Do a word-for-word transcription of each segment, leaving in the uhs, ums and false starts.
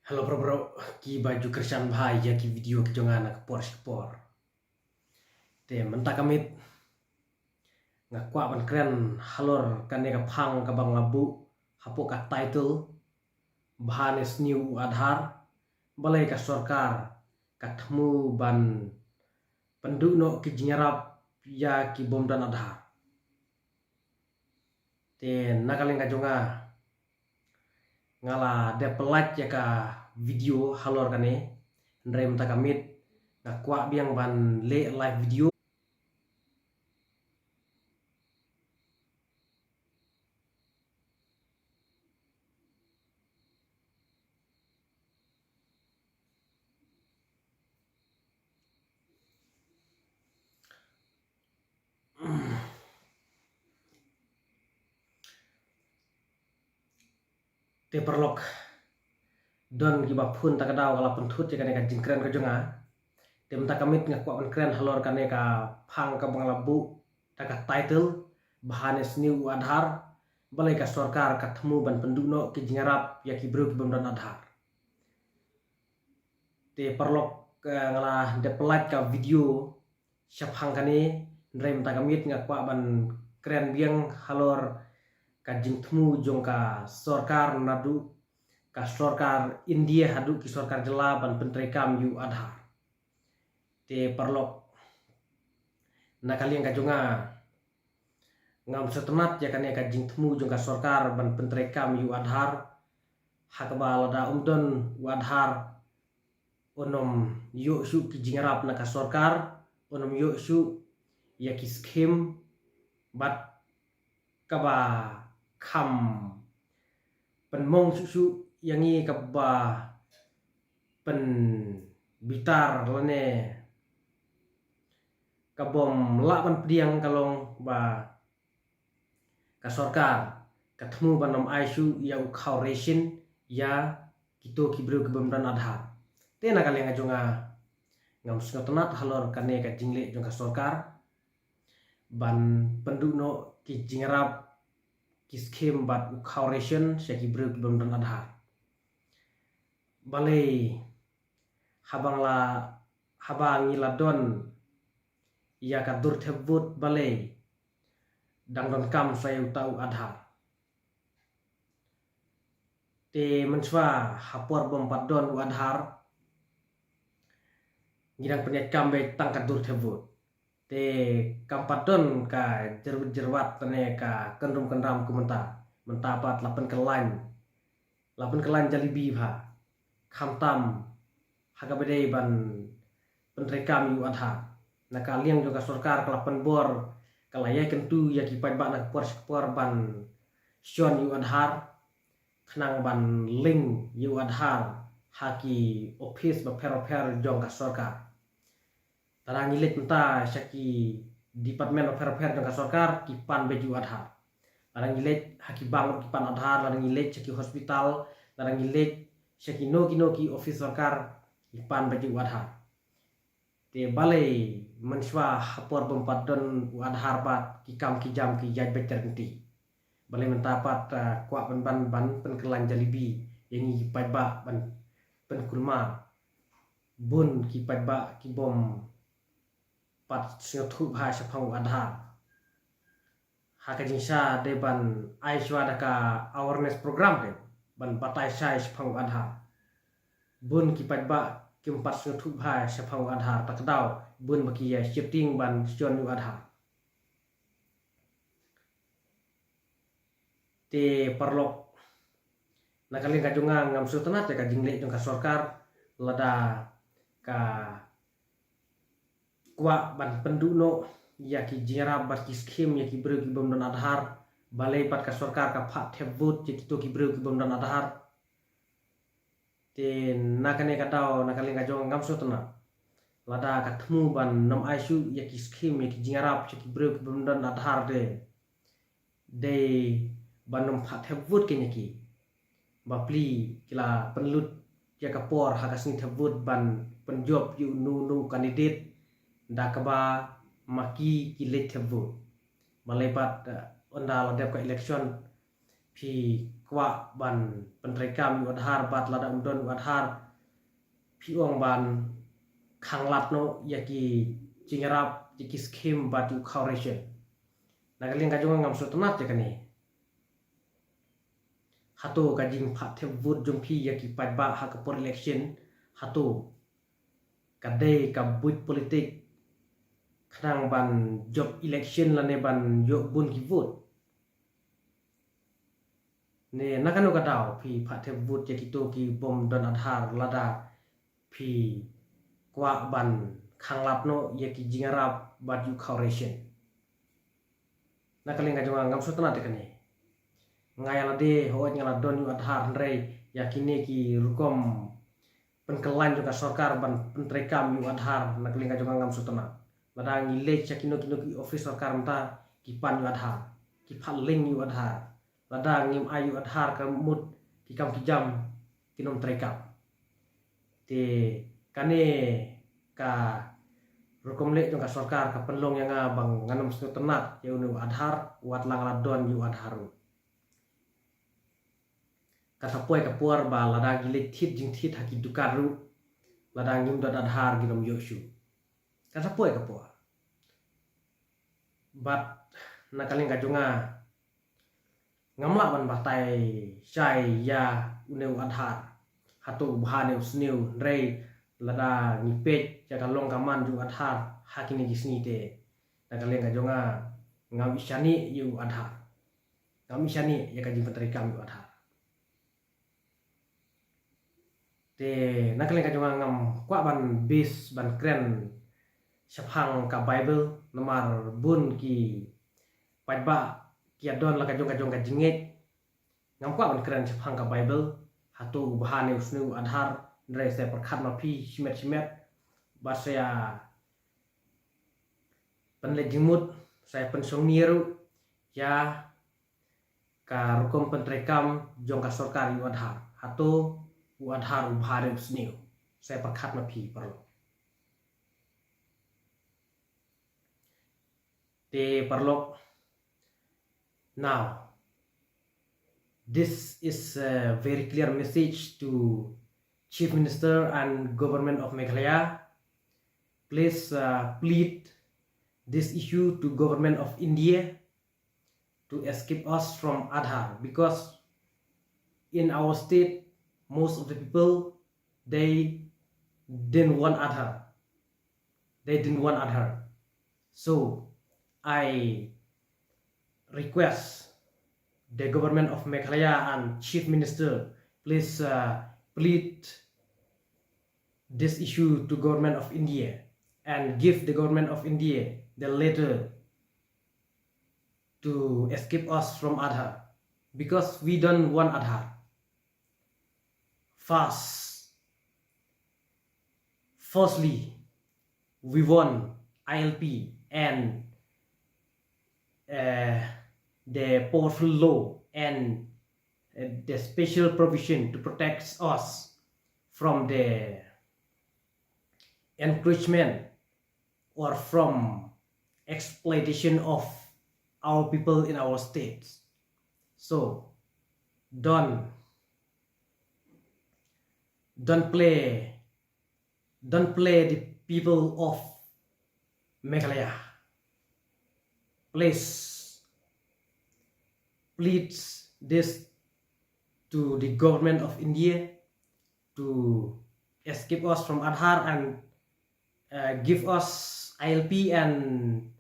Hello bro bro, ki ba ju kyrshan bha ïa ki video ki jong nga na ka por sha ka por. Te mynta ka miet nga kwah ban kren halor kane ka phang kaba nga la buh hapoh ka title, Bha ne Sniew u Aadhaar, balei ka sorkar ka thmu ban pynduh noh ki jingïarap ïa ki bym don Aadhaar. Te na ka liang ka jong nga, nga la dep pyllait ïa ka video halor kane, hynrei mynta ka miet nga kwah biang ban leh live video. Te paralok, don kiba phone ta ka daw ka la pynthut ïa kane ka jingkren ka jong nga. Te mynta ka miet nga kwah ban kren halor kane ka phang kaba nga la buh da ka title, Bha ne Sniew u Aadhaar, balei ka sorkar ka thmu ban pynduh noh ki jingïarap ïa ki briew ki bym don Aadhaar. Te paralok, eh, nga la dep pyllait ka video shaphang kane, hynrei mynta ka miet nga kwah ban kren biang halor ka jingthmu jong ka sorkar naduh ka sorkar India haduh ki sorkar jylla ban pyntreikam ïa u Aadhaar. Te paralok, na ka liang ka jong nga, ngam sngewtynnat ïa kane ka jingthmu jong ka sorkar ban pyntreikam ïa u Aadhaar, ha kaba lada um don u Aadhaar, un ym ïoh shuh ki jingïarap na ka sorkar, un ym ïoh shuh ïa ki skhim, bad kaba kham pynmong shuh shuh ïa ngi kaba pynbitar lane kabym lah ban pdiang ka long ba ka sorkar ka thmu ban ym ai shuh ïa u khaw ration ïa kito ki briew ki bym don Aadhaar. Te na ka liang ka jong nga, ngam sngewtynnat halor kane ka jingleh jong ka sorkar ban pynduh noh ki jingïarap, ki skhim bad u khaw ration sha ki briew ki bym don Aadhaar. Balei haba nga la, haba ngi la don ïa ka dur thep vote, balei dang donkam sa ïa uta u Aadhaar? Te mynshuwa ha por bym pat don u Aadhaar, ngi dang pynïaid kam beit tang ka dur thep vote. Te kam pat don ka jyrwit jyrwat lane ka kynrum kynram kum mynta. Mynta pat la pynkyllain, la pynkyllain jalebi bha. Khamtam ha kaba dei ban pyntreikam ïa u Aadhaar. Na ka liang jong ka sorkar ka la pynbor, ka la ïai kyntu ïa ki paidbah na ka por sha ka por ban shon ïa u Aadhaar, khnang ban link ïa u Aadhaar ha ki office bapher bapher jong ka sorkar. Lada ngi leit mynta sha ki department bapher bapher jong ka sorkar, ki pan beit ïa u Aadhaar. Lada ngi leit ha ki bank ki pan Aadhaar, lada ngi leit sha ki hospital, lada ngi leit sha kino kino ki office sorkar, ki pan beit ïa u Aadhaar. Te balei mynshuwa ha por bym pat don u Aadhaar pat ki kam ki jam ki ïaid beit ryntih? Balei mynta pat, ah, kwah ban, ban, ban pynkyllain jalebi ïa ngi ki paidbah ban pynkulmar? Bun ki paidbah ki bym pat sngewthuh bha shaphang u Aadhaar. Ha ka jingshisha dei ban ai shuwa da ka awareness program, dei ban batai shai shaphang u Aadhaar. Bun ki paidbah kim pat sngewthuh bha shaphang u Aadhaar, ta ka daw bun ba ki ïa sheptieng ban shon ïa u Aadhaar. Te paralok, na ka liang ka jong nga, ngam sngewtynnat ïa ka jingleh jong ka sorkar, lada ka kwah ban pynduh noh ïa ki jingïarap bad ki skhim ïa ki briew ki bym don Aadhaar, balei pat ka sorkar ka phah thep vote ïa kito ki briew ki bym don Aadhaar? Te na kane ka daw, na ka liang ka jong nga, ngam sngewtynnat. Lada ka thmu ban ym ai shuh ïa ki skhim ïa ki jingïarap sha ki briew ki bym don Aadhaar, te dei ban ym phah thep vote kein ïa ki. Bapli ki la pynlut ïa ka por ha ka sngi thep vote ban pynjop ïa uno uno u candidate da kaba ma ki ki leit thep vote. Balei pat, eh, ynda la dep ka election phi kwah ban pyntreikam ïa u Aadhaar bad lada ym don u Aadhaar phi ong ban khanglad noh ïa ki jingïarap, ïa ki skim bad ïa u khaw ration. Na ka liang ka jong nga ngam sngewtynnat ïa kane. Hato ka jingphah thep vote jong phi ïa ki paidbah ha ka por election, hato ka dei ka buit politik khnang ban jop election lane ban ïoh bun ki vote? Ne na kano ka daw phi phah thep vote ïa kito ki bym don Aadhaar lada phi kwah ban khanglad noh ïa ki jingïarap bad ïa u khaw ration? Na ka liang ka jong nga ngam sngewtynnat ïa kane. Nga ïa lade hooid nga la don ïa u Aadhaar hynrei ïa kine ki rukom pynkylla jong ka sorkar ban pyntreikam ïa u Aadhaar, na ka liang ka jong nga ngam sngewtynnat. Lada ngi leit sha kino kino ki office sorkar mynta ki pan ïa u Aadhaar, ki phah link ïa u Aadhaar. Lada ngim ai ïa u Aadhaar ka mut ki kam ki jam kin ym treikam. Te kane ka rukom leh jong ka sorkar ka pynlong ïa nga ba ngan ym sngewtynnat ïa une u Aadhaar, wat la nga la don ïa u Aadhaar ruh. Ka sa poi ka por ba lada ngi leit thied jingthied ha ki dukan ruh, lada ngim don Aadhaar ngin ym ïoh shuh. Ka sa poi ka por. Bad na ka liang ka jong nga ngam lah ban batai shai ïa une u Aadhaar, hato u bha ne u sniew, hynrei lada ngi peit ïa ka long ka man jong u Aadhaar ha kine ki sngi te, na ka liang ka jong nga ngam ïohi shane ïa u Aadhaar. Ngam ïohi shane ïa ka jingpyntreikam ïa u Aadhaar. Te na ka liang ka jong nga ngam kwah ban base ban kren shaphang ka Bible, namar bun ki paidbah ki ïa don la ka jong ka jong ka jingngeit. Ngam kwah ban kren shaphang ka Bible, hato u bha ne u sniew u Aadhaar, hynrei sa pyrkhat ma phi shimet shimet, bad sa pynleit jingmut, sa pynshong nia ruh ïa ka rukom pyntreikam jong ka sorkar ïa u Aadhaar. Hato u Aadhaar u bha ne u sniew? Sa pyrkhat ma phi paralok. Te paralok, now, this is a very clear message to Chief Minister and Government of Meghalaya. Please, uh, plead this issue to Government of India to escape us from Aadhaar, because in our state, most of the people, they didn't want Aadhaar. They didn't want Aadhaar. So I request the government of Meghalaya and Chief Minister, please, uh, plead this issue to government of India and give the government of India the letter to escape us from Aadhaar, because we don't want Aadhaar. First, firstly, we want I L P and, uh, the powerful law and, uh, the special provision to protect us from the encroachment or from exploitation of our people in our states. So don't, don't play, don't play the people of Meghalaya. Please plead this to the government of India to escape us from Aadhaar and, uh, give us I L P and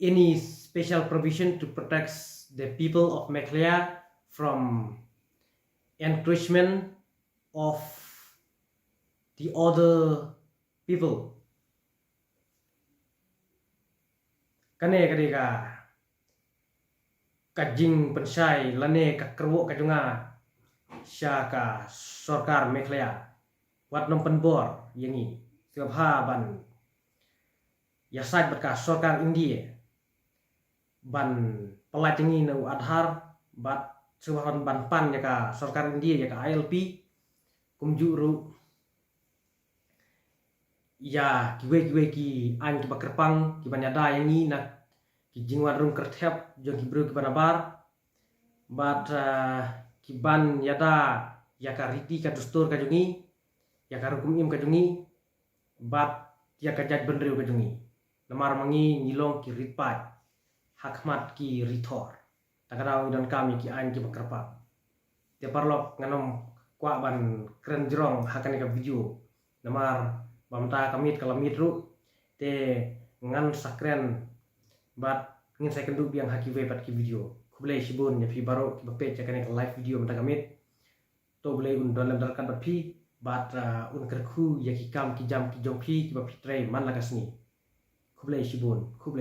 any special provision to protect the people of Meghalaya from encroachment of the other people. Kane ka dei ka, ka jingpynshai lane ka kyrwoh ka jong nga sha ka sorkar Meghalaya, wat nang pynbor ïa ngi, sngewbha ban ïasaid bad ka sorkar India ban pyllait ïa ngi na u Aadhaar, bad sngewbha ban pan ïa ka sorkar India ïa ka I L P, kumjuh ruh ïa kiwei kiwei ki aiñ kiba kyrpang kiban ïada ïa ngi na ki jingwan rung kyrthep jong ki briew kiba nabar. bad ki ban ïada ïa ka riti ka dustur ka jong ngi, ïa ka rukom im ka jong ngi, bad ïa ka jaitbynriew ka jong ngi. Namar ma ngi ngi long ki rit paid ha khmat ki rithor. Ta ka daw ngi donkam ïa ki aiñ kiba kyrpang. Te paralok, ngan ym kwah ban kren jrong ha kane ka video, namar ba mynta ka miet ka la miet ruh. Te ngan sa kren bad ngin sa ïakynduh biang ha kiwei pat ki video. Khublei shibun ïa phi baroh kiba peit ïa kane ka live video mynta ka miet. To U Blei un don lem ryngkat bad phi bad un kyrkhu ïa ki kam ki jam ki jong phi kiba phi trei man la ka sngi. Khublei shibun, khublei.